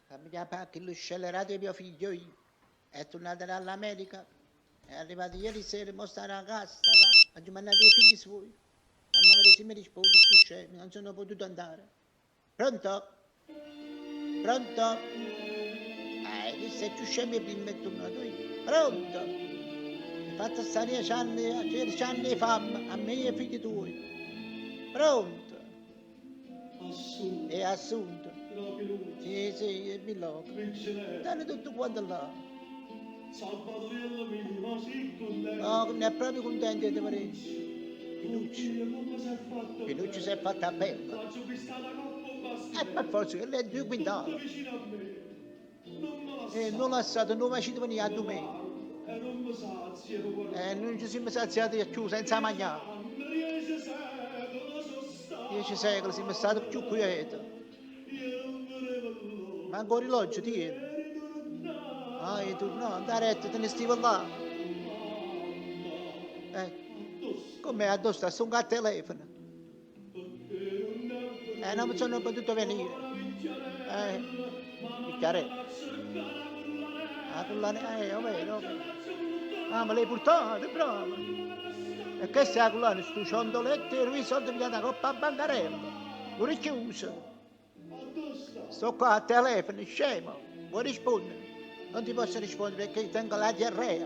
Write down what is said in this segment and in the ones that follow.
Fammi chiappà chillu scellerato 'e mio figlio io. È turnato dall'America, è arrivato ieri sera, mo sta a casa, sta là. Aggio mannato 'e figli suoi. Fammi vedè si mi risponde stu scemo, non sono potuto andare. Pronto? Pronto? Eh, chisto è cchiù scemo 'e primma, è turnato io. Pronto? M'hê fatto sta dieci anni, 16 anni 'e famme, a me e 'e figli tuoi. Pronto? Assunto. È Assunto. Proprio lui. Sì, è Milocco. Vincenzo. Stanno tutti quanti là. Salvatoriello mio, ma sei contento? No, non è proprio contento di vedere. Pinuccio. Oddio, come si è fatto Pinuccio si è fatta bella. Faccio vista la coppa E per forza, che lei è 2 quintali. Tutto vicino a me. Non me la E non lasciate, non facete venire a domenica. E non mi sazio per guardare. E non ci siamo saziati più senza mangiare. 10 secoli sono stato. 10 secoli siamo stati più quieti. Io non vedevo l'ora. Ma ancora orologio tieni. Ah, è tornato, andare a te ne stiva là. Com'è addosso? Sto al telefono. Non mi sono potuto venire. Picchiarello. Ah, collana, è vero, è vero. Ah, me l'hai portato, bravo. E che è la collana? Sto ciondoletto e lui sono pigliato la coppa a bancarella. Pure chiuso. Sto qua al telefono, scemo. Vuoi rispondere? Non ti posso rispondere perché tengo la diarrea.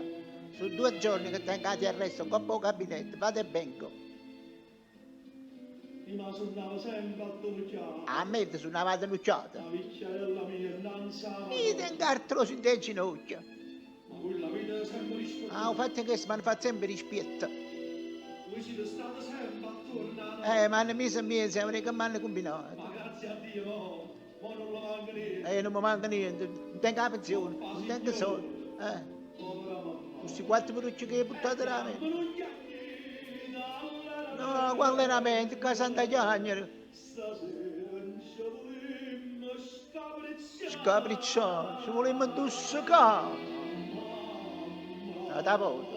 Sono 2 giorni che tengo la diarrea, sto un po' gabinetto, vado e vengo. Mi suonava sempre a A me ti suonava la nucciata. La vecchiarella mia innanzi alla Io tengo artrosi in te ginocchia. Ma quella vita sempre risposta. Ah, ho fatto che mi hanno fatto sempre rispetto. Voi siete state sempre attorno a Ma hanno messo in mezzo, che mi hanno combinato. Ma grazie a Dio, mo, mo non le manca niente. Non mi manca niente, non tengo la pensione, non tengo soldi. Povera mamma. Questi quattro perucci che hai portato da me. Ma non chiami No, qual allenamento, qua Santa Chiagnere. Stasera ci volemmo scapricciare. Scapricciare, ci volemmo intossicare. Da volta.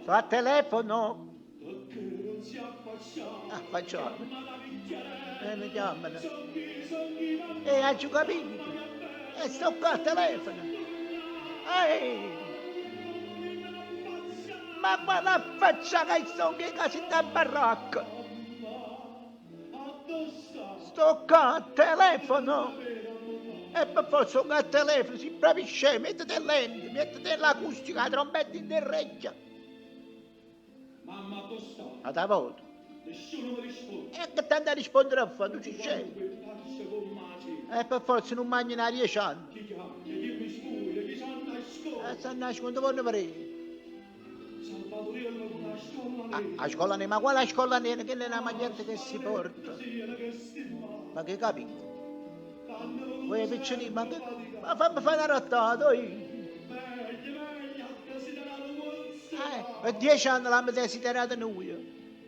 Sto al telefono. Perché non si affaccia. Ah, facciamo. Chiama la vecchiarella. Mi chiamano. Sogni, sogni, E hai capito? E sto qua al telefono. Ehi! Ma guarda la faccia che sono che casi da baracca. Sto qua al telefono. E per forza sono al telefono, si proprio scemo, mettete lente, mettete l'acustica, la trombetta in orecchia. Mamma, dove sta? A da volta. Nessuno mi risponde. E che tanto a rispondere a fare, tu ci scemo. Pazzo con maci. E per forza non mangi da 10 anni. Chi chiama, chi mi sfugge, chi sa nasconde. E si nasconde, voglio vedere. Salvatoriello con la scolla A, nera. a scuola nera, ma quale scuola nera? Che è una maglietta che si porta? Sera che si fa. Ma che capito? Hanno voluto Voi piccini, ma, che, sempre ma fammi fare una rottata, oi. Meglio, meglio, a desiderare un Per 10 anni l'abbiamo desiderato noi.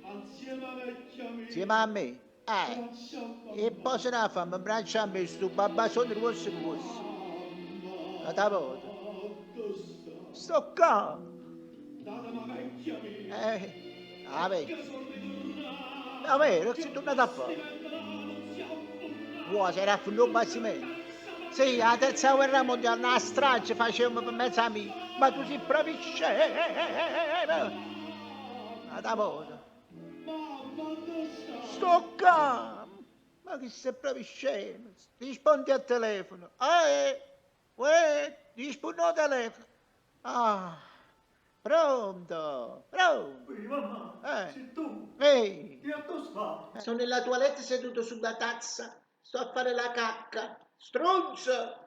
Insieme a vecchia mia. Insieme a me. Braccia a E poi se ne fa, mi braccia a me, sto babasone grosso grosso. mamma. A tavola. Dove sta? Sto qua. Date la vecchia mia. Ah, vecchia. Che sono ritornato. Davvero, che sei tornato a fare? Wow, si era affondato un bastimento. Sì, la terza guerra mondiale, una strage facevamo per mezzo amici. Ma tu sei proprio scemo. A tavola. Mamma, dove sta? Sto qua. Ma che sei proprio scemo. Rispondi al telefono. Uè, rispondi al telefono. Ah, pronto, pronto. Ehi, mamma, sei tu? Ehi. Che a dove sta? Sono nella toilette seduto sulla tazza. Sto a fare la cacca. Stronzo!